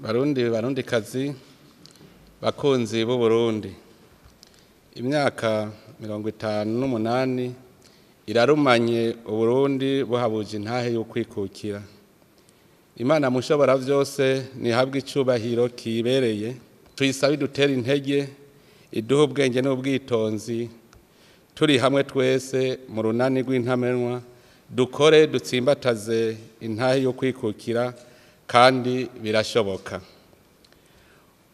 Barundi, Barundikazi, bakunzi b'Uburundi, imyaka 58 irarumanye Uburundi buhabuje intahe y'ukwikukira. Imana mushobora vyose nihabwe icubahiro kibereye. Tuyisabe idutere intege, iduhe ubwenge n'ubwitonzi, turi hamwe twese mu runani rw'intamenwa, dukore dutsimbataze intahe yo kwikukira, kandi birashoboka.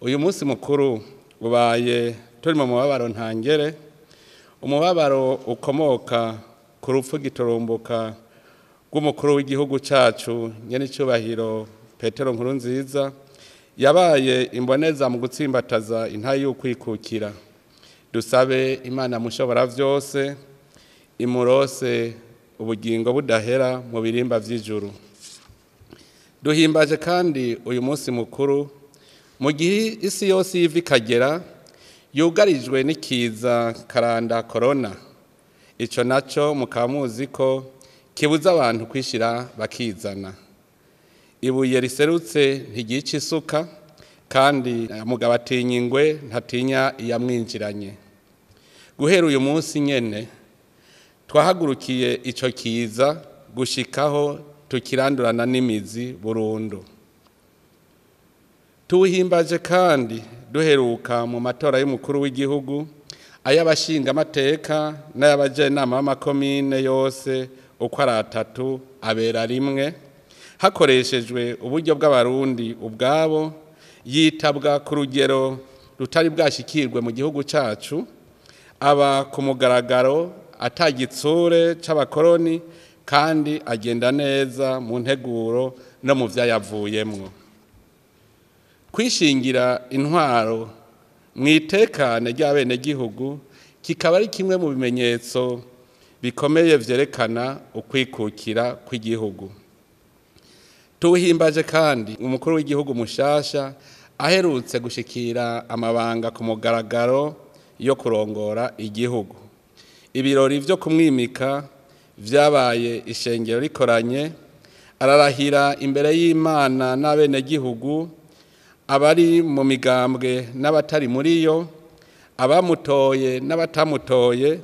Uyu munsi mukuru ubaye turi mu mubabaro ntangere, umubabaro ukomoka ku rupfu giturumbuka rw'umukuru w'igihugu cacu nyenicubahiro Petero Nkurunziza, yabaye imboneza mu gutsimbataza intahe y'ukwikukira. Dusabe Imana mushobora vyose imurose ubugingo budahera mu birimba vy'ijuru. Duhimbaje kandi uyu munsi mukuru mu gihe isi yose yiva ikagera yugarijwe n'ikiza karanda corona. Ico naco mukaba muzi ko kibuza abantu kwishira bakizana. Ibuye riserutse ntigica isuka, kandi mugabo atinya ingwe ntatinya iyamwinjiranye. Guhera uyu munsi nyene twahagurukiye ico kiza gushikaho tukirandurana n'imizi burundu. Tuwuhimbaje kandi duheruka mu matora y'umukuru w'igihugu, ay'abashingamateka n'ay'abajenama b'amakomine yose uko ari atatu abera rimwe, hakoreshejwe uburyo bw'Abarundi ubwabo, yitabwa ku rugero rutari bwashikirwe mu gihugu cacu, aba ku mugaragaro atagitsure c'abakoroni, kandi agenda neza mu nteguro no mu vyayavuyemwo. Kwishingira intwaro mw'itekane ry'abenegihugu kikaba ari kimwe mu bimenyetso bikomeye vyerekana ukwikukira kw'igihugu. Tuwuhimbaje kandi umukuru w'igihugu mushasha aherutse gushikira amabanga ku mugaragaro yo kurongora igihugu. Ibirori vyo kumwimika vyabaye ishengero rikoranye, ararahira imbere y'Imana n'abenegihugu, abari mu migambwe n'abatari muri yo, abamutoye n'abatamutoye,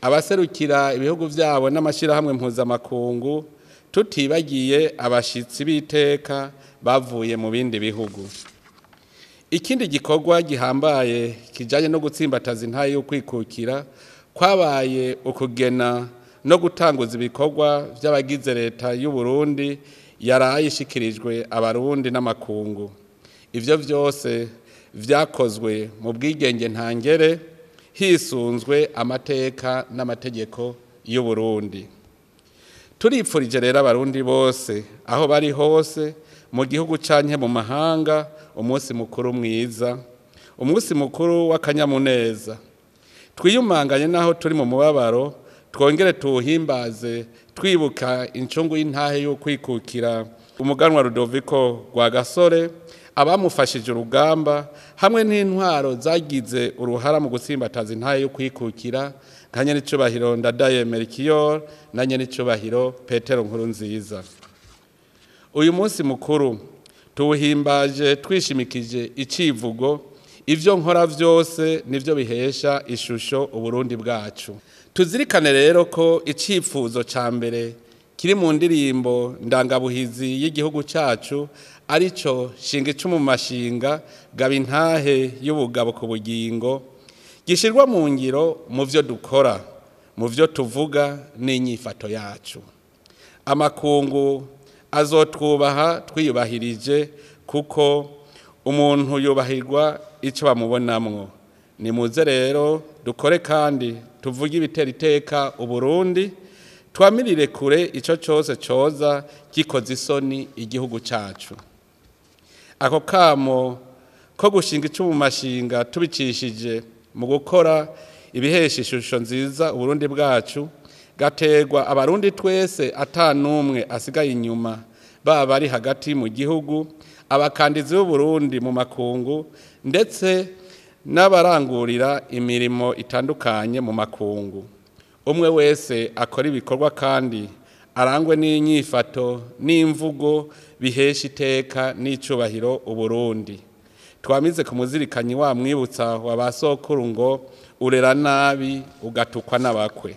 abaserukira ibihugu vyabo n'amashirahamwe mpuzamakungu, tutibagiye abashitsi b'iteka bavuye mu bindi bihugu. Ikindi gikorwa gihambaye kijanye no gutsimbataza intahe y'ukwikukira kwabaye ukugena no gutanguza ibikorwa vy'abagize leta y'u Burundi yaraye ishikirijwe Abarundi n'amakungu. Ivyo vyose vyakozwe mu bwigenge ntangere, hisunzwe amateka n'amategeko y'u Burundi. Turipfurije rero Abarundi bose aho bari hose mu gihugu canke mu mahanga umunsi mukuru mwiza, umunsi mukuru w'akanyamuneza. Twiyumanganye naho turi mu mubabaro, twongere tuwuhimbaze twibuka incungu y'intahe y'ukwikukira umuganwa Rudoviko Rwagasore, abamufashije urugamba hamwe n'intwaro zagize uruhara mu gutsimbataza intahe y'ukwikukira nka nyenicubahiro Ndadaye Melchior na nyenicubahiro Petero Nkurunziza. Uyu munsi mukuru tuwuhimbaje twishimikije icivugo ivyo nkora vyose nivyo bihesha ishusho Uburundi bwacu. Tuzirikane rero ko icifuzo ca mbere kiri mu ndirimbo ndangabuhizi y'igihugu cacu arico shinga icumu mu mashinga, gaba intahe y'ubugabo ku bugingo, gishirwa mu ngiro mu vyo dukora, mu vyo tuvuga n'inyifato yacu. Amakungu azotwubaha twiyubahirije, kuko umuntu yubahirwa ico bamubonamwo. Nimuze rero dukore kandi tuvuge ibitera iteka Uburundi, twamirire kure ico cose coza gikoze isoni igihugu cacu. Ako kamo ko gushinga icumu mu mashinga tubicishije mu gukora ibihesha ishusho nziza Uburundi bwacu, gaterwa Abarundi twese ata n'umwe asigaye inyuma, baba ari hagati mu gihugu, abakandizi b'Uburundi mu makungu, ndetse n'abarangurira imirimo itandukanye mu makungu. Umwe wese akora ibikorwa kandi arangwe n'inyifato n'imvugo bihesha iteka n'icubahiro Uburundi. Twamize ku muzirikanyi wa mwibutsa wa ba sokuru ngo urera nabi ugatukwa n'abakwe.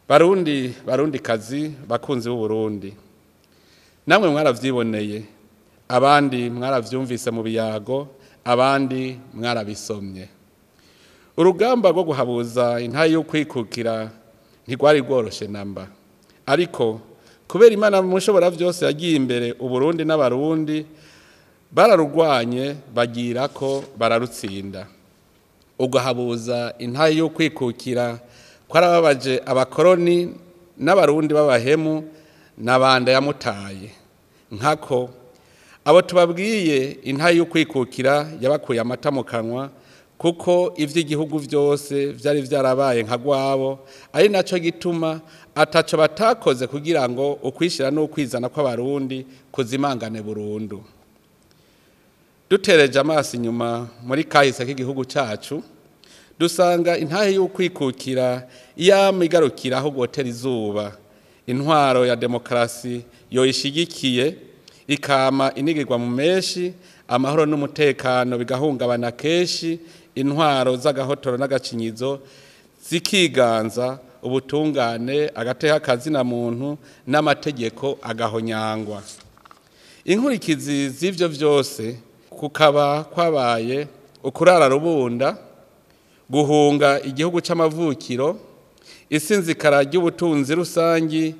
Barundi, barundi kazi, bakunzi b'Uburundi, namwe mwaravyiboneye, abandi mwaravyumvise mu biyago, abandi mwarabisomye. Urugamba rwo guhabuza intahe y'ukwikukira ntigwari rworoshe namba, ariko kubera Imana mushobora vyose yagiye imbere Uburundi n'abarundi bararugwanye bagirako bararutsinda. Uguhabuza intahe y'ukwikukira kwarababaje abakoroni n'abarundi b'abahemu n'abanda yamutaye. Nkako abo tubabwiye intahe y'ukwikukira yabakuye amata mu kanwa, kuko ivy'igihugu vyose vyari vyarabaye nka gwabo, ari naco gituma ataco batakoze kugira ngo ukwishira n'ukwizana kw'abarundi kuzimangane burundu. Dutereje amaso inyuma muri kahise k'igihugu cacu, dusanga intahe y'ukwikukira yama igarukira aho gwotera izuba. Intwaro ya demokarasi yoyishigikiye ikama inigirwa mu menshi, amahoro n'umutekano bigahungabana kenshi, intwaro z'agahotoro n'agacinyizo zikiganza, ubutungane, agateka kazina muntu n'amategeko agahonyangwa. Inkurikizi z'ivyo vyose kukaba kwabaye ukurara rubunda, guhunga igihugu c'amavukiro, isinzikara ry'ubutunzi rusangi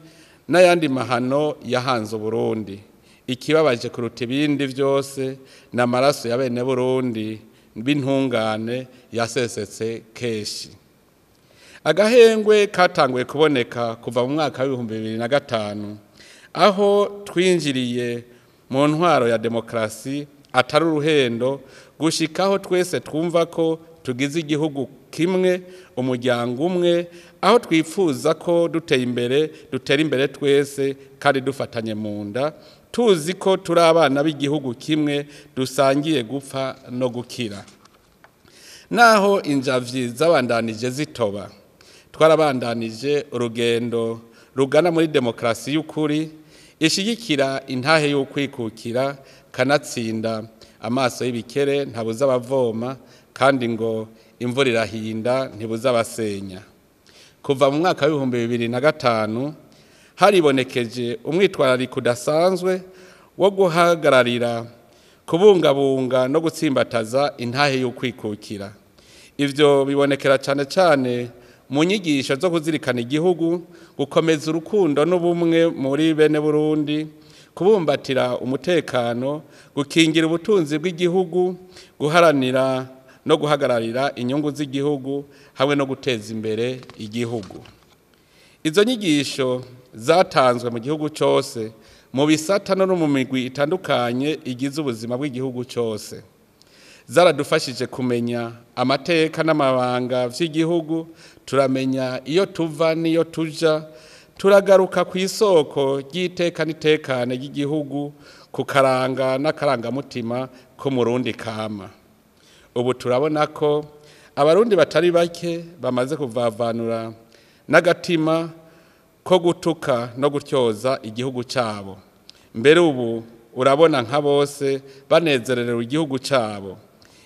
n'ayandi mahano yahanze Uburundi. Ikibabaje kuruta ibindi vyose n'amaraso ya bene Burundi b'intungane yasesetse keshi. Agahengwe katanguye kuboneka kuva mu mwaka w'ibihumbi bibiri na gatanu, aho twinjiriye mu ntwaro ya demokarasi atari uruhendo, gushikaho twese twumva ko tugize igihugu kimwe, umuryango umwe, aho twifuza ko duteye imbere, dutera imbere twese kandi dufatanye mu nda, tuzi ko turi abana b'igihugu kimwe dusangiye gupfa no gukira. Naho injavyi zabandanije zitoba, twarabandanije urugendo rugana muri demokarasi y'ukuri ishigikira intahe y'ukwikukira, kanatsinda amaso y'ibikere ntabuza abavoma, kandi ngo imvura irahinda ntibuza abasenya. Kuva mu mwaka w'ibihumbi bibiri na gatanu haribonekeje umwitwarariko udasanzwe wo guhagararira, kubungabunga no gutsimbataza intahe y'ukwikukira. Ivyo bibonekera cane cane mu nyigisho zo kuzirikana igihugu, gukomeza urukundo n'ubumwe muri bene Burundi, kubumbatira umutekano, gukingira ubutunzi bw'igihugu, guharanira no guhagararira inyungu z'igihugu hamwe no guteza imbere igihugu. Izo nyigisho zatanzwe mu gihugu cose, mu bisata no mu migwi itandukanye igize ubuzima bw'igihugu cose. Zaradufashije kumenya amateka n'amabanga vy'igihugu, turamenya iyo tuva n'iyo tuja, turagaruka ku isoko ry'iteka n'itekane ry'igihugu, ku karanga n'akarangamutima ko mu Rundi kama. Ubu turabona ko abarundi batari bake bamaze kuvavanura n'agatima ko gutuka no gutyoza igihugu cabo. Mbere ubu urabona nka bose banezererewe igihugu cabo.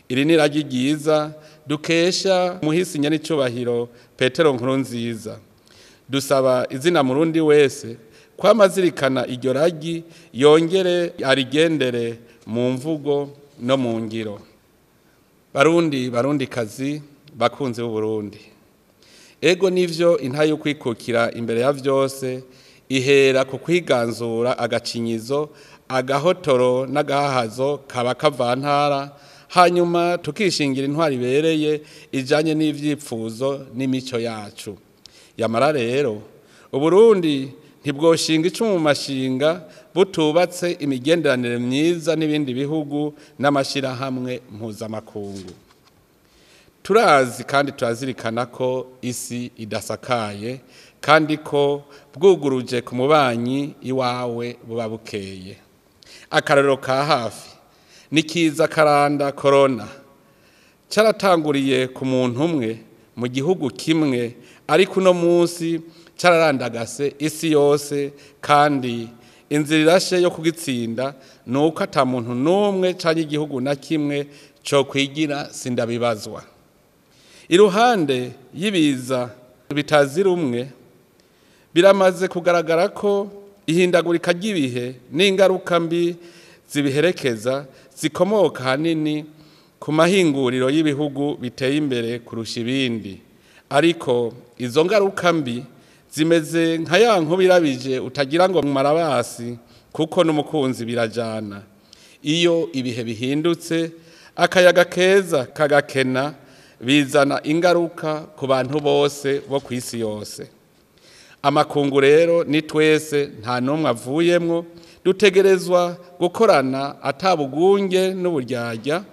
Iri ni iragi ryiza dukesha muhisi nyenicubahiro Petero Nkurunziza. Dusaba izina murundi wese kwamazirikana iryo ragi, yongere arigendere mu mvugo no mu ngiro. Barundi, barundi kazi, bakunzi b'Uburundi, ego nivyo intahe y'ukwikukira imbere ya vyose ihera ku kwiganzura agacinyizo, agahotoro n'agahahazo kaba kavantara, hanyuma tukishingira intwari ibereye ijanye n'ivyipfuzo n'imico yacu. Yamara rero Uburundi ntibwoshinga icumu mu mashinga butubatse imigenderanire myiza n'ibindi bihugu n'amashirahamwe mpuzamakungu. Turazi kandi turazirikana ko isi idasakaye, kandi ko bwuguruje ku mubanyi iwawe buba bukeye. Akarorero ka hafi ni kiza karanda corona caratanguriye ku muntu umwe mu gihugu kimwe, ariko uno munsi cararandagase isi yose, kandi inzira irashe yo kugitsinda ni uko ata muntu n'umwe canke igihugu na kimwe co kwigira sindabibazwa. Iruhande y'ibiza bitazira umwe, biramaze kugaragara ko ihindagurika ry'ibihe n'ingaruka mbi zibiherekeza zikomoka hanini ku mahinguriro y'ibihugu biteye imbere kurusha ibindi. Ariko izo ngaruka mbi zimeze nka ya nkuba irabije utagira ngo marabasi, kuko n'umukunzi birajana. Iyo ibihe bihindutse, akayaga keza kagakena, bizana ingaruka ku bantu bose bo ku isi yose. Amakungu rero ni twese, nta n'umwe avuyemwo, dutegerezwa gukorana atabugunge n'uburyarya,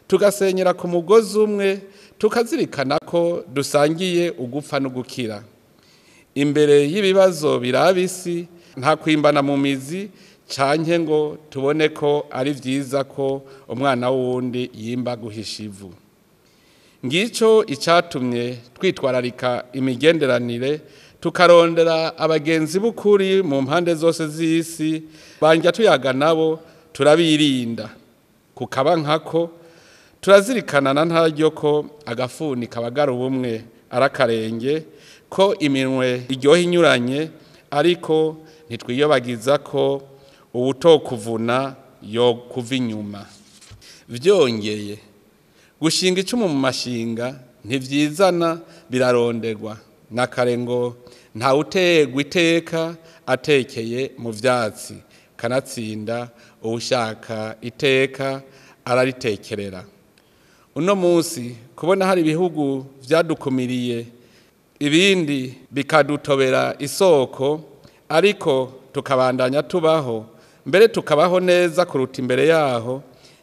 tugasenyera ku mugozi umwe, tukazirikana ko dusangiye ugupfa n'ugukira. Imbere y'ibibazo biraba isi, nta kwimbana mu mizi canke ngo tubone ko ari vyiza ko umwana w'uwundi yimba guhisha ivu. Ngico icatumye twitwararika imigenderanire, tukarondera abagenzi b'ukuri mu mpande zose z'isi, banja tuyaga nabo turabirinda. Kukaba nkako turazirikana na ntaryo ko agafuni kabagara ubumwe arakarenge, ko iminwe iryoha inyuranye, ariko ntitwiyobagiza ko uwutokuvuna yo kuva inyuma. Vyongeye, gushinga icumu mu mashinga ntivyizana, biraronderwa. Nakare ngo ntawutegwa iteka atekeye mu vyatsi, kanatsinda uwushaka iteka araritekerera. Uno munsi kubona hari ibihugu vyadukumiriye, ibindi bikadutobera isoko, ariko tukabandanya tubaho, mbere tukabaho neza kuruta imbere yaho,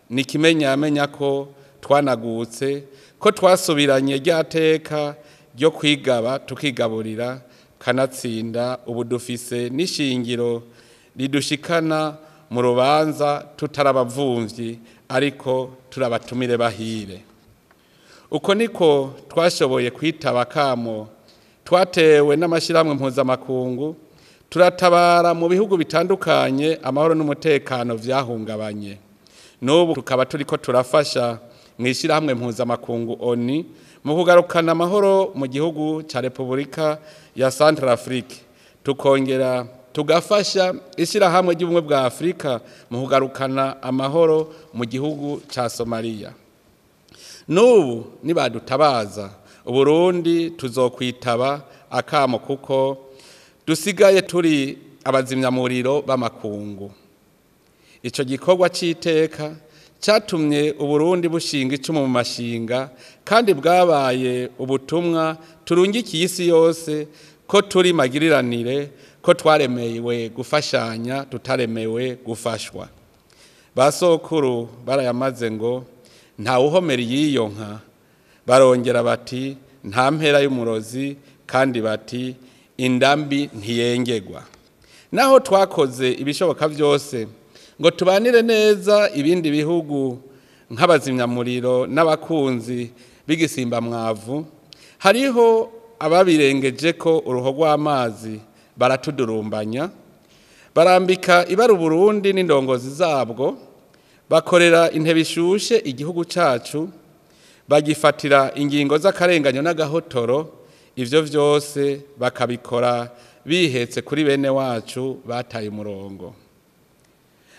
ni kimenyamenya ko twanagutse, ko twasubiranye rya teka ryo kwigaba tukigaburira, kanatsinda ubu dufise n'ishingiro ridushikana mu rubanza tutarabavumvyi, ariko turabatumire bahire. Uko niko twashoboye kwitaba kamo twatewe n'amashirahamwe mpuzamakungu, turatabara mu bihugu bitandukanye amahoro n'umutekano vyahungabanye. N'ubu tukaba turiko turafasha mw'ishirahamwe mpuzamakungu ONU mu kugarukana amahoro mu gihugu ca Repubulika ya Centrafrique, tukongera tugafasha ishirahamwe ry'ubumwe bwa Afrika mu kugarukana amahoro mu gihugu ca Somalia. N'ubu nibadutabaza Uburundi tuzokwitaba akamo, kuko dusigaye turi abazimyamuriro b'amakungu. Ico gikorwa c'iteka catumye Uburundi bushinga icumu mu mashinga, kandi bwabaye ubutumwa turungikiye isi yose ko turi magiriranire, ko twaremewe gufashanya tutaremewe gufashwa. Basokuru barayamaze ngo ntawuhomera y'iyo nka, barongera bati nta mpera y'umurozi, kandi bati indambi ntiyengegwa. Naho twakoze ibishoboka vyose ngo tubanire neza ibindi bihugu nk'abazimyamuriro n'abakunzi b'igisimba mwavu, hariho ababirengeje ko uruho rw'amazi baratudurumbanya, barambika ibara Uburundi n'indongozi zabwo, bakorera intebe ishushe igihugu cacu, bagifatira ingingo z'akarenganyo n'agahotoro. Ivyo vyose bakabikora bihetse kuri bene wacu bataye umurongo.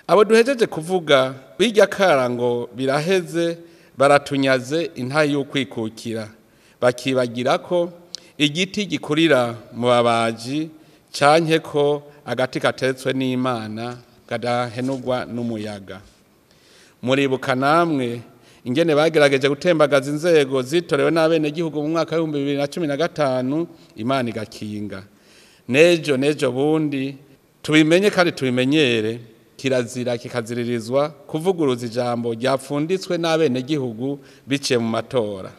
Abo duhejeje kuvuga bijya kara ngo biraheze, baratunyaze intayi y'ukwikukira, bakibagira ko igiti gikurira mu babaji, canke ko agati kateretswe n'Imana kadahenurwa n'umuyaga. Muribuka namwe ingene bagerageje gutembagaza inzego zitorewe n'abenegihugu mu mwaka w'ibihumbi bibiri na cumi na gatanu, Imana igakinga. Nejo nejo bundi tubimenye kandi tubimenyere, kirazira kikaziririzwa kuvuguruza ijambo ryapfunditswe n'abenegihugu biciye mu matora.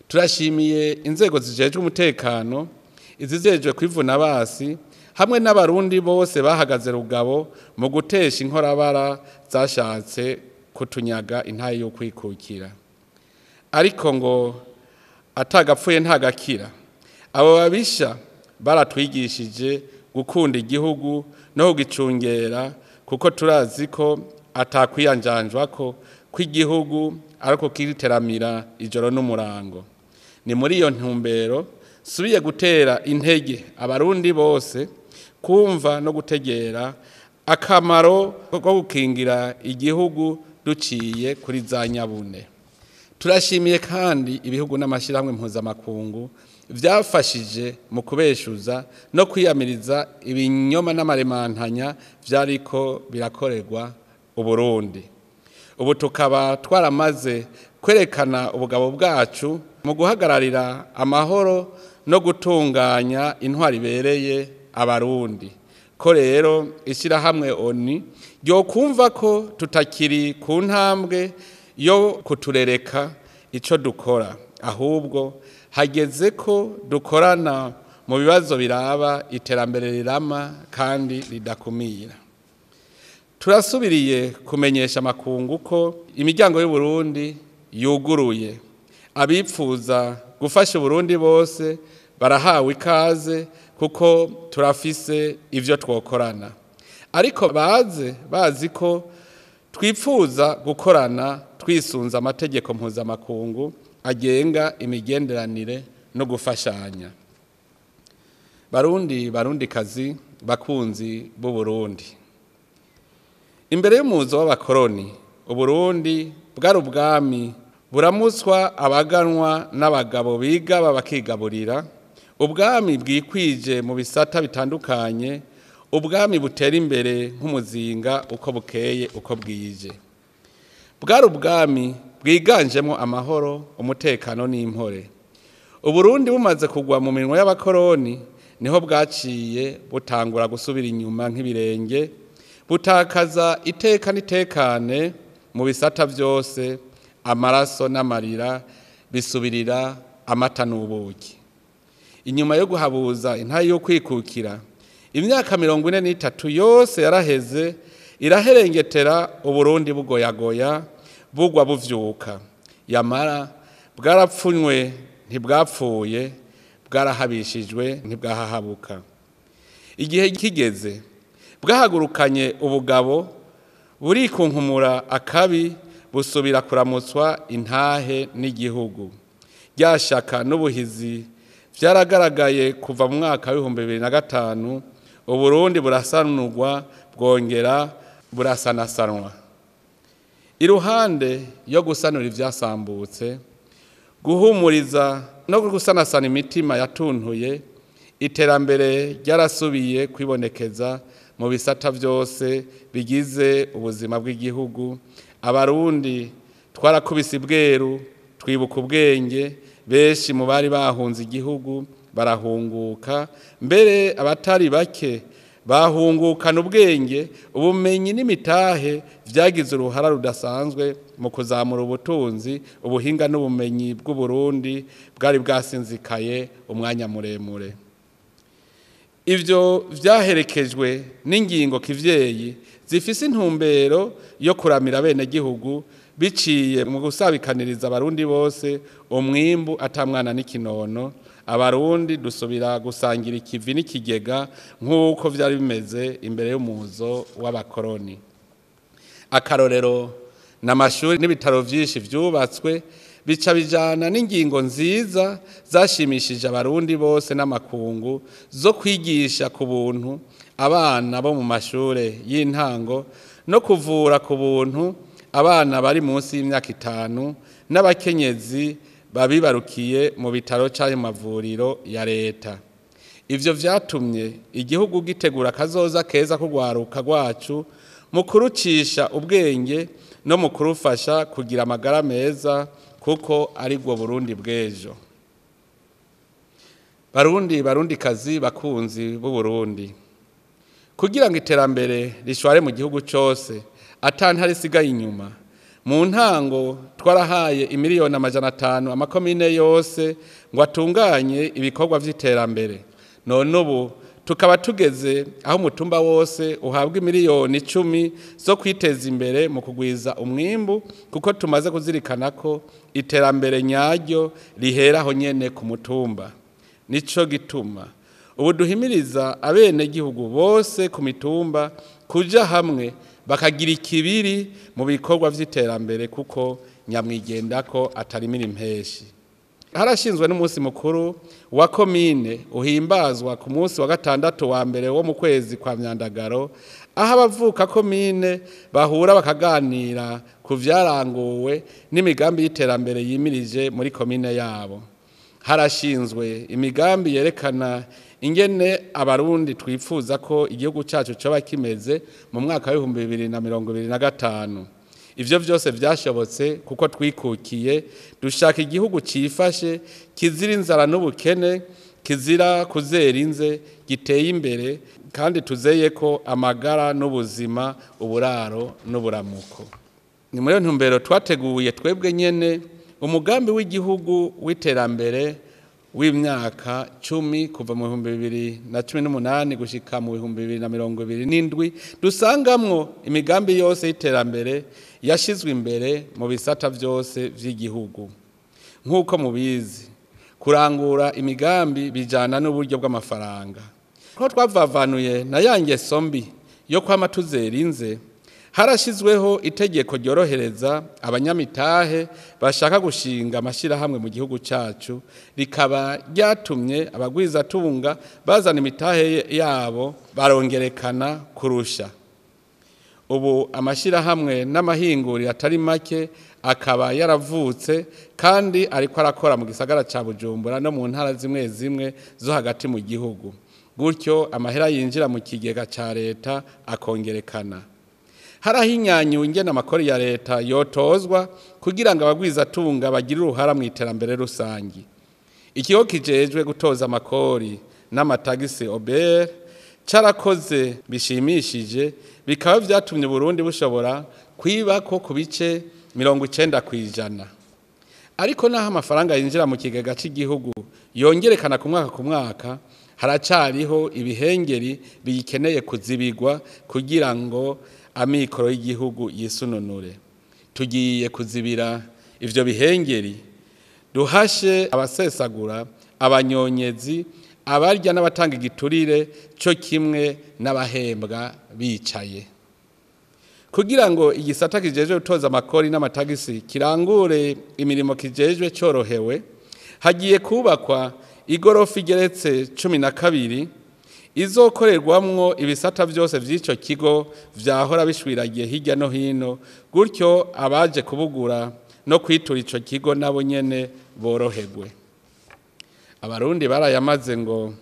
Turashimiye inzego zijejwe umutekano, izijejwe kwivuna basi, hamwe n'abarundi bose bahagaze rugabo mu gutesha inkorabara zashatse kutunyaga intaye yo kwikukira. Ariko ngo atagapfuye ntagakira. Abo babisha Baratwigishije gukunda igihugu no kugicungera, kuko turazi ko atakwiyanjanjwa ko kw'igihugu ariko kiriteramira ijoro n'umurango. Ni muri iyo ntumbero subiye gutera intege Abarundi bose kumva no gutegera akamaro ko gukingira igihugu duciye kuri za nyabune. Turashimiye kandi ibihugu n'amashyirahamwe mpuzamakungu vyafashije mu kubeshuza no kwiyamiriza ibinyoma n'amaremantanya vyariko birakorerwa Uburundi. Ubu tukaba twaramaze kwerekana ubugabo bwacu mu guhagararira amahoro no gutunganya intwari ibereye Abarundi. Ko rero ishyirahamwe ONU ryokumva ko tutakiri ku ntambwe yo kuturereka ico dukora, ahubwo hageze ko dukorana mu bibazo biraba iterambere rirama kandi ridakumira. Turasubiriye kumenyesha amakungu ko imiryango y'u Burundi yuguruye. Abipfuza gufasha Uburundi bose barahawe ikaze, kuko turafise ivyo twokorana. Ariko baze bazi ko twipfuza gukorana twisunza amategeko mpuzamakungu agenga imigenderanire no gufashanya. Barundi, Barundikazi, bakunzi b'u Burundi, imbere y'umuzo w'abakoroni Uburundi bwari ubwami buramutswa abaganwa n'abagabo biga bakigaburira, ubwami bwikwije mu bisata bitandukanye, ubwami butera imbere nk'umuzinga uko bukeye uko bwije. Bwari ubwami bwiganjemo amahoro, umutekano n'impore. Uburundi bumaze kugwa mu minwe y'abakoroni niho bwaciye butangura gusubira inyuma nk'ibirenge, butakaza iteka n'itekane mu bisata byose, amaraso n'amarira bisubirira amata n'ubuki. Inyuma yo guhabuza intayi yo kwikukira, imyaka 43 yose yaraheze iraherengetera Uburundi bugoyagoya bugwa buvyuka. Yamara bwarapfunywe ntibwapfuye, bwarahabishijwe ntibwahahabuka. Igihe kigeze bwahagurukanye ubugabo burikunkumura akabi, busubira kuramutswa intahe n'igihugu. Ryashaka n'ubuhizi vyaragaragaye kuva mu mwaka w'ibihumbi bibiri na gatanu. Uburundi burasanurwa bwongera burasanasanwa. Iruhande yo gusanura ivyasambutse, guhumuriza no gusanasana imitima yatuntuye, iterambere ryarasubiye kwibonekeza mu bisata vyose bigize ubuzima bw'igihugu. Abarundi twarakubise ibweru, twibuka ubwenge, benshi mu bari bahunze igihugu barahunguka, mbere abatari bake bahungukana ubwenge, ubumenyi n'imitahe vyagize uruhara rudasanzwe mu kuzamura ubutunzi, ubuhinga n'ubumenyi bw'Uburundi bwari bwasinzikaye umwanya muremure. Ivyo vyaherekejwe n'ingingo kivyeyi zifise intumbero yo kuramira bene gihugu biciye mu gusabikaniriza Abarundi bose umwimbu atamwana n'ikinono. Abarundi dusubira gusangira ikivi n'ikigega nk'uko vyari bimeze imbere y'umuzo w'abakoroni. Akarorero n'amashuri n'ibitaro vyinshi vyubatswe bica bijana n'ingingo nziza zashimishije Abarundi bose n'amakungu zo kwigisha ku buntu abana bo mu mashure y'intango no kuvura ku buntu abana bari munsi y'imyaka 5 n'abakenyezi babibarukiye mu bitaro canke mu mavuriro ya leta. Ivyo vyatumye igihugu gitegura kazoza keza kugwaruka rwacu mu kurucisha ubwenge no mu kurufasha kugira amagara meza, kuko ari bwo Burundi bw'ejo. Barundi, Barundikazi, bakunzi b'u Burundi, kugira ngo iterambere rishware mu gihugu cose atantari isigaye inyuma, mu ntango twarahaye imiliyoni 500 amakomine yose ngo atunganye ibikorwa vy'iterambere. None ubu tukaba tugeze aho umutumba wose uhabwa imiliyoni 10 zo kwiteza imbere mu kugwiza umwimbu, kuko tumaze kuzirikana ko iterambere nyaryo rihera aho nyene ku mutumba. Nico gituma Ubu duhimiriza abenegihugu bose ku mitumba kuja hamwe bakagira ikibiri mu bikorwa vy'iterambere, kuko nyamwigendako atarimira impeshi. Harashinzwe n'umunsi mukuru wa komine uhimbazwa ku munsi wa gatandatu wa mbere wo mu kwezi kwa Myandagaro, aho abavuka komine bahura bakaganira ku vyaranguwe n'imigambi y'iterambere yimirije muri komine yabo. Harashinzwe imigambi yerekana ingene Abarundi twifuza ko igihugu cyacu coba kimeze mu mwaka wa 2025. Ivyo vyose vyashobotse kuko twikukiye, dushaka igihugu cifashe, kizira inzara n'ubukene, kizira kuzera inze, giteye imbere, kandi tuzeye ko amagara n'ubuzima, uburaro n'uburamuko. Ni muri iyo ntumbero twateguye twebwe nyene umugambi w'igihugu w'iterambere w'imyaka 10 kuva mu 2018 gushika mu 2027, dusangamwo imigambi yose y'iterambere yashizwe imbere mu bisata vyose vy'igihugu. Nk'uko mubizi, kurangura imigambi bijana n'uburyo bw'amafaranga. Ko twavavanuye na ya ngeso mbi yo kwama tuzera inze, harashizweho itegeko ryorohereza abanyamitahe bashaka gushinga amashirahamwe mu gihugu cacu, rikaba ryatumye abagwizatunga bazana imitahe yabo barongerekana kurusha. Ubu amashirahamwe n'amahinguriro atari make akaba yaravutse kandi ariko arakora mu gisagara ca Bujumbura no mu ntara zimwe zimwe zo hagati mu gihugu. Gutyo amahera yinjira mu kigega ca leta akongerekana. Harahinyanyuwe ingene amakori ya leta yotozwa kugira ngo abagwizatunga bagire uruhara mu iterambere rusangi. Ikigo kijejwe gutoza amakori n'amatagisi OBR carakoze bishimishije, bikaba vyatumye Burundi bushobora kwibako ku bice 90%. Ariko naho amafaranga yinjira mu kigega c'igihugu yongerekana ku mwaka ku mwaka, haracariho ibihengeri bigikeneye kuzibigwa kugira ngo amikoro y'igihugu yisununure. Tugiye kuzibira ivyo bihengeri, duhashe abasesagura, abanyonyezi, abarya n'abatanga igiturire, co kimwe n'abahembwa bicaye. Kugira ngo igisata kijejwe gutoza amakori n'amatagisi kirangure imirimo kijejwe corohewe, hagiye kubakwa igorofa igeretse 12 izokorerwamwo ibisata vyose vy'ico kigo vyahora bishwiragiye hirya no hino, gutyo abaje kubugura no kwitura ico kigo nabo nyene boroherwe. Abarundi barayamaze ngo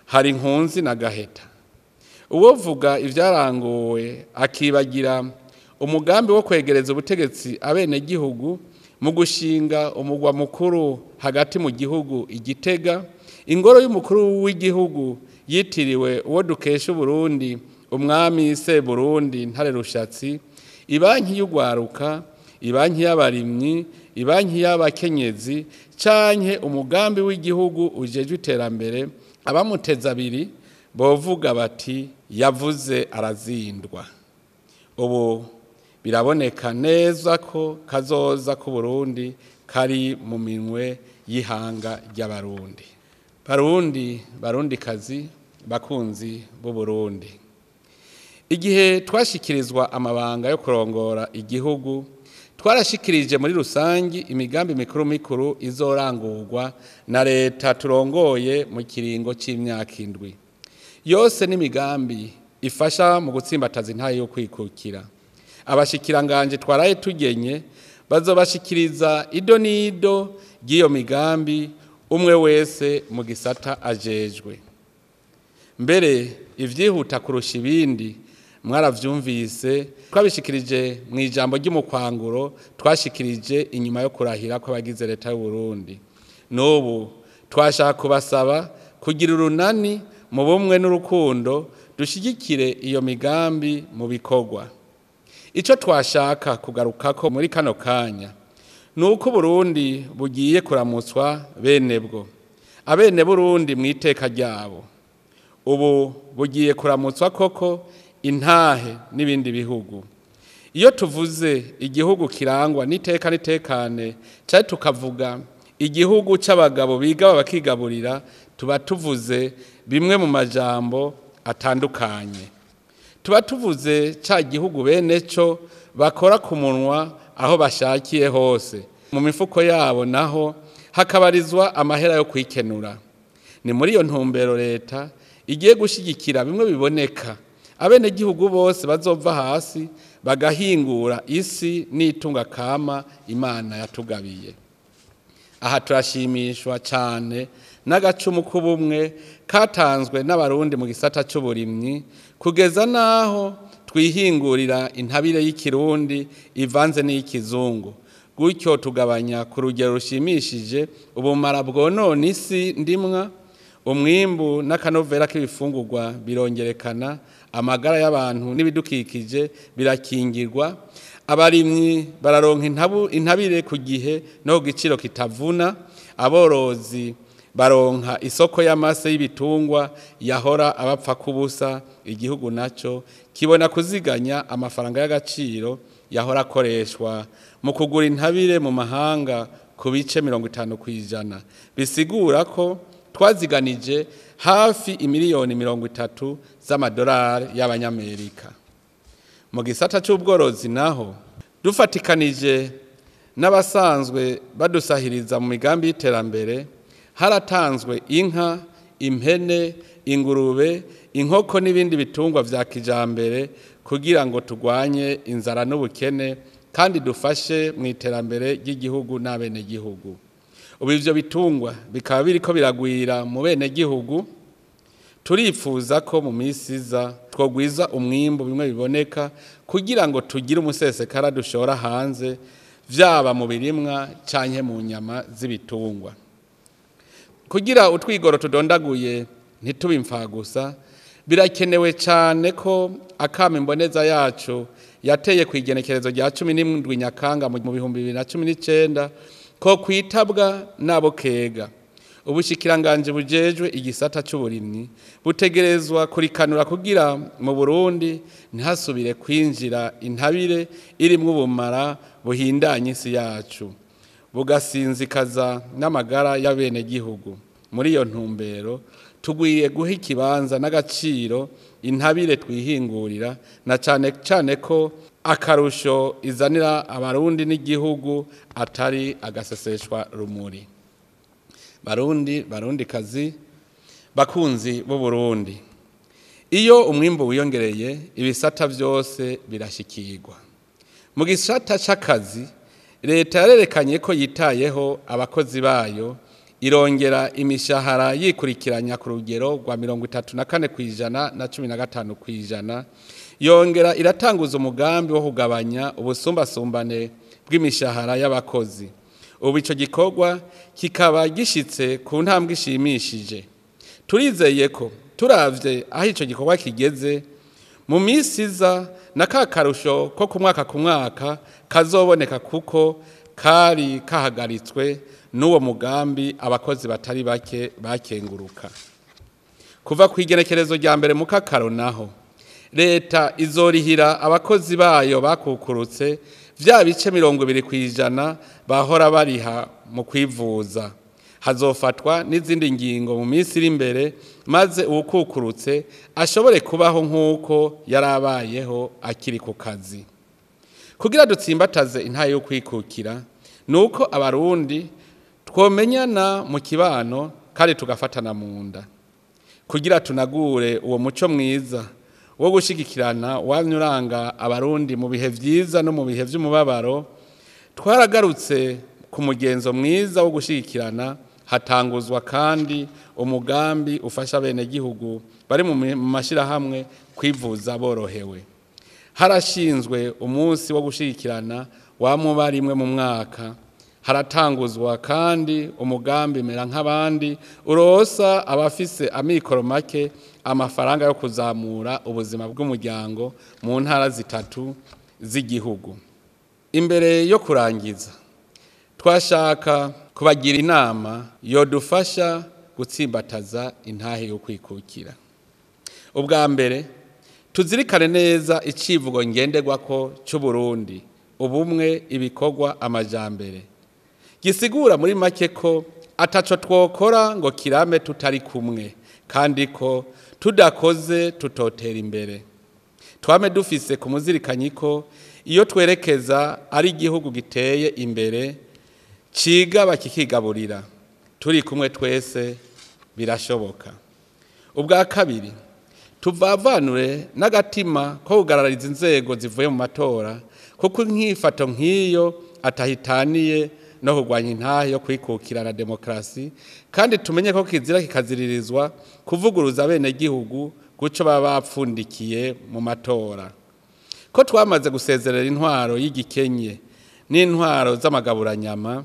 hari inkunzi na gaheta. Uwovuga ivyaranguwe akibagira umugambi wo kwegereza ubutegetsi abenegihugu mu gushinga umugwa mukuru hagati mu gihugu Igitega, ingoro y'umukuru w'igihugu yitiriwe uwo dukesha Uburundi, umwami se Burundi Ntare Rushatsi, ibanki y'ugwaruka, ibanki y'abarimyi, ibanki y'abakenyezi, canke umugambi w'igihugu ujejwe iterambere, abamuteza abiri bovuga bati yavuze arazindwa. Ubu biraboneka neza ko kazoza ku Burundi kari mu minwe y'ihanga ry'Abarundi. Barundi, Barundikazi, bakunzi b'u Burundi, igihe twashikirizwa amabanga yo kurongora igihugu, twarashikirije muri rusangi imigambi mikuru mikuru izorangurwa na leta turongoye mu kiringo c'imyaka 7. Yose n'imigambi ifasha mu gutsimbataza intahe yo kwikukira. Abashikiranganje twaraye tugenye bazobashikiriza ido n'ido ry'iyo migambi, umwe wese mu gisata ajejwe. Mbere ivyihuta kurusha ibindi mwaravyumvise, twabishikirije mu ijambo ry'umukwanguro twashikirije inyuma yo kurahira kw'abagize leta y'u Burundi. N'ubu twashaka kubasaba kugira urunani mu bumwe n'urukundo, dushigikire iyo migambi mu bikorwa. Ico twashaka kugarukako muri kano kanya nuko Burundi bugiye kuramutswa benebwo, abene Burundi mu iteka ryabo. Ubu bugiye kuramutswa koko intahe n'ibindi bihugu. Iyo tuvuze igihugu kirangwa n'iteka n'itekane, cyari tukavuga igihugu c'abagabo biga bakigaburira, tuba tuvuze bimwe mu majambo atandukanye. Tuba tuvuze ca gihugu bene co bakora ku munwa aho bashakiye hose, mu mifuko yabo naho hakabarizwa amahera yo kwikenura. Ni muri iyo ntumbero leta igiye gushyigikira bimwe biboneka abenegihugu bose bazova hasi bagahingura isi n'itunga kama Imana yatugabiye. Aha turashimishwa cyane n'agacumu k'ubumwe katanzwe n'abarundi mu gisata cy'uburimyi, kugeza n'aho twihingurira intabire y'ikirundi ivanze n'iy'ikizungu, gutyo tugabanya ku rugero rushimishije ubumara bwonona isi ndimwa. Umwimbu n'akanovera k'ibifungurwa birongerekana, amagara y'abantu n'ibidukikije birakingirwa, abarimyi bararonka intabire ku gihe no ku giciro kitavuna, aborozi baronka isoko y'amase y'ibitungwa yahora abapfa kubusa, igihugu naco kibona kuziganya amafaranga y'agaciro yahora akoreshwa mu kugura intabire mu mahanga ku bice 50%. Bisigura ko twaziganije hafi imiliyoni 30 z'amadolari y'abanyamerika. Mu gisata c'ubworozi naho dufatikanije n'abasanzwe badusahiriza mu migambi y'iterambere, haratanzwe inka, impene, ingurube, inkoko n'ibindi bitungwa vya kijambere kugira ngo turwanye inzara n'ubukene kandi dufashe mu iterambere ry'igihugu n'abenegihugu. Ubu ivyo bitungwa bikaba biriko biragwira mu benegihugu. Turifuza ko mu minsi iza twogwiza umwimbu bimwe biboneka kugira ngo tugire umusesekara dushora hanze, vyaba mu birimwa canke mu nyama z'ibitungwa. Kugira utwigoro tudondaguye ntitube imfagusa, birakenewe cyane ko akama imboneza yacu yateye ku igenekerezo rya 17 Nyakanga mu 2019 ko kwitabwa nabo kega. Ubushikiranganje bujejwe igisata c'uburimyi butegerezwa kurikanura kugira mu Burundi ntihasubire kwinjira intabire irimwo ubumara buhindanye isi yacu, bugasinzikaza n'amagara y'abenegihugu. Muri iyo ntumbero tugwiye guha ikibanza n'agaciro intabire twihingurira, na cane cane ko akarusho izanira abarundi n'igihugu atari agaseseshwa rumuri. Barundi, barundikazi, bakunzi b'Uburundi, iyo umwimbu wiyongereye ibisata vyose birashikirwa. Mu gisata c'akazi leta yarerekanye ko yitayeho abakozi bayo, irongera imishahara yikurikiranya ku rugero rwa 34% na 15%, yongera iratanguza umugambi wo kugabanya ubusumbasumbane bw'imishahara y'abakozi. Ubu ico gikorwa kikaba gishitse ku ntambwe ishimishije. Turizeye ko turavye aho ico gikorwa kigeze mu minsi iza na ka karusho ko ku mwaka ku mwaka kazoboneka, kuko kari kahagaritswe n'uwo mugambi abakozi batari bake bakenguruka. Kuva ku igenekerezo rya mbere mu kakaro naho leta izorihira abakozi bayo bakukurutse vya bice 20% bahora bariha mu kwivuza. Hazofatwa n'izindi ngingo mu minsi iri imbere maze uwukukurutse ashobore kubaho nk'uko yarabayeho akiri ku kazi. Kugira dutsimbataze intahe yo kwikukira nuko abarundi twomenyana mu kibano kandi tugafatana mu nda, kugira tunagure uwo muco mwiza wo gushigikirana wamye uranga abarundi mu bihe vyiza no mu bihe vy'umubabaro. Twaragarutse ku mugenzo mwiza wo gushigikirana, hatanguzwa kandi umugambi ufasha abenegihugu bari mu mashirahamwe kwivuza borohewe. Harashinzwe umunsi wo gushigikirana wamuba rimwe mu mwaka. Haratanguzwa kandi umugambi mera nk'abandi urosa abafise amikoro make amafaranga yo kuzamura ubuzima bw'umuryango mu ntara zitatu z'igihugu. Imbere yo kurangiza twashaka kubagira inama yodufasha gutsimbataza intahe yo kwikukira. Ubwa mbere tuzirikane neza icivugo ngenderwako c'Uburundi, ubumwe, ibikorwa, amajambere, gisigura muri make ko ataco twokora ngo kirame tutari kumwe, Kandi ko tudakoze tutotera imbere. Twame dufise ku muzirikanyi ko iyo twerekeza ari igihugu giteye imbere, cigaba kikigaburira. Turi kumwe twese birashoboka. Ubwa kabiri, tuvavanure n'agatima ko kugarariza inzego zivuye mu matora, kuko inkifato nk'iyo atahitaniye no kurwanya intahe yo kwikukira na demokarasi, kandi tumenye ko kizira kikaziririzwa kuvuguruza abenegihugu guco baba bapfundikiye mu matora. Ko twamaze gusezerera intwaro y'igikenye n'intwaro z'amagaburanyama,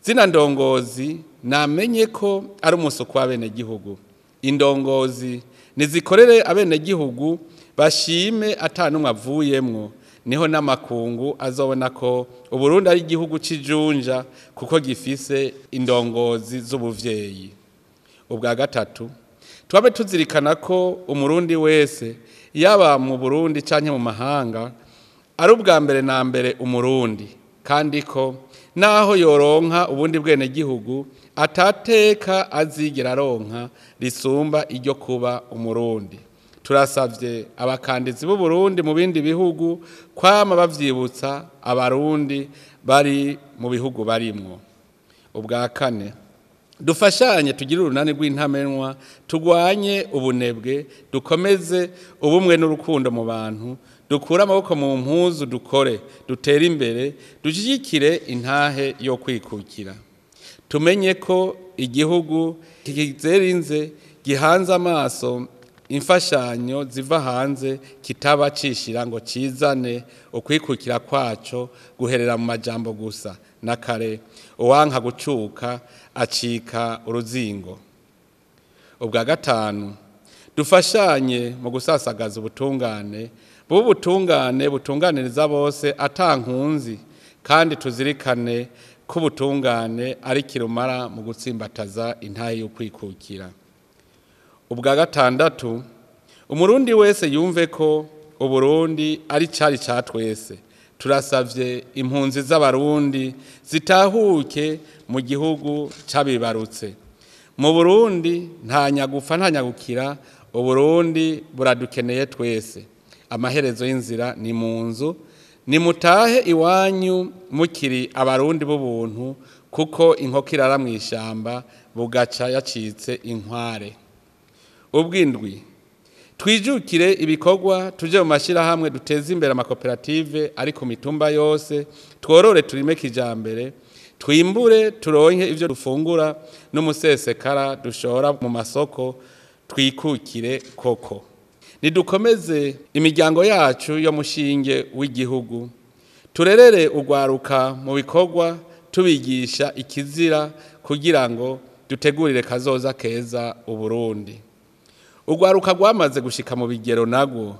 zina ndongozi namenye ko ari umusuku w'abenegihugu. Indongozi nizikorere abenegihugu bashime atanumwe avuyemwo, niho n'amakungu azobona ko Uburundi ari igihugu c'ijunja kuko gifise indongozi z'ubuvyeyi. Ubwa gatatu, twabe tuzirikana ko umurundi wese yaba mu Burundi canke mu mahanga ari ubwa mbere na mbere umurundi, kandi ko naho yoronka ubundi bwenegihugu atateka azigera aronka risumba iryo kuba umurundi. Turasavye abakandizi b'u Burundi mu bindi bihugu kwama bavyibutsa abarundi bari mu bihugu barimwo. Ubwa kane, dufashanye tugire urunani rw'intamenwa, tugwanye ubunebwe, dukomeze ubumwe n'urukundo mu bantu, dukure amaboko mu mpuzu, dukore, dutere imbere, dushyigikire intahe yo kwikukira. Tumenye ko igihugu kizerinze gihanze amaso imfashanyo ziva hanze kitaba cishira ngo cizane ukwikukira kwaco guherera mu majambo gusa. Na kare uwanka gucuka acika uruzingo. Ubwa gatanu, dufashanye mu gusasagaza ubutungane, b'ubutungane butunganiriza bose atankunzi, kandi tuzirikane ko ubutungane ari kirumara mu gutsimbataza intahe y'ukwikukira. Ubwa gatandatu, umurundi wese yumve ko Uburundi ari cari ca twese. Turasavye impunzi z'abarundi zitahuke mu gihugu cabibarutse. Mu Burundi nta nyagufa nta nyagukira, Uburundi buradukeneye twese. Amaherezo y'inzira ni mu nzu, nimutahe iwanyu mukiri abarundi b'ubuntu, kuko inkoko irara mw'ishamba bugaca yacitse inkware. Ubwindwi, twijukire ibikorwa, tuje mu mashirahamwe, duteze imbere amakoperative ari ku mitumba yose, tworore turime kijambere, twimbure turonke ivyo dufungura n'umusesekara dushora mu masoko, twikukire koko. Nidukomeze imiryango yacu yo mushinge w'igihugu, turerere urwaruka mu bikorwa, tubigisha ikizira kugira ngo dutegurire kazoza keza Uburundi. Urwaruka rwamaze gushika mu bigero nagwo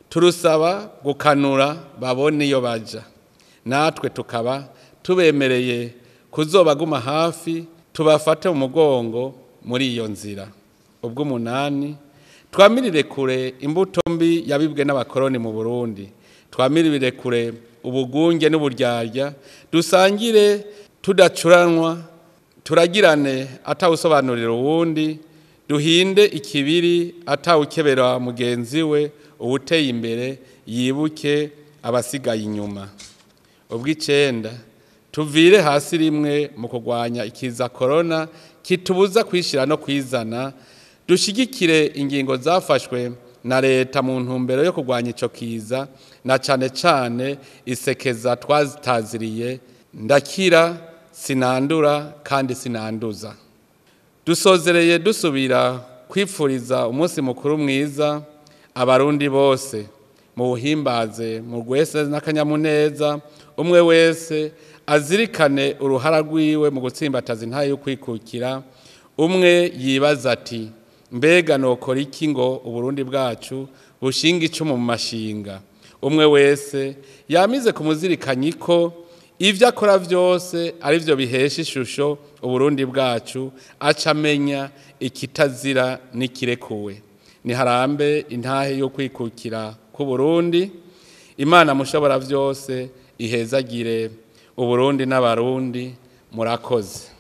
turusaba gukanura babone iyo baja, natwe tukaba tubemereye kuzobaguma hafi, tubafate mu mugongo muri iyo nzira. Ubw'umunani, twamirire kure imbuto mbi yabibwe n'abakoroni mu Burundi, twamirire kure ubugunge n'uburyarya, dusangire tudacuranwa, turagirane atawusobanurira uwundi, duhinde ikibiri atawukebera mugenzi we, uwuteye imbere yibuke abasigaye inyuma. Ubw'icenda, tuvire hasi rimwe mu kurwanya ikiza korona kitubuza kwishira no kwizana, dushigikire ingingo zafashwe na leta mu ntumbero yo kurwanya ico kiza, na cane cane isekeza twazitaziriye ndakira sinandura kandi sinanduza. Dusozereye dusubira kwipfuriza umunsi mukuru mwiza abarundi bose, muwuhimbaze mu rwese n'akanyamuneza, umwe wese azirikane uruhara rwiwe mu gutsimbataza intahe yo kwikukira. Umwe yibaza ati mbega nokora iki ngo Uburundi bwacu bushinga icumu mu mashinga. Umwe wese yamize kumuzirikanyi ko ivyo akora vyose ari vyo bihesha ishusho Uburundi bwacu, aca amenya ikitazira n'ikirekuwe. Niharambe intahe yo kwikukira ku Burundi. Imana mushobora vyose ihezagire Uburundi n'abarundi. Murakoze.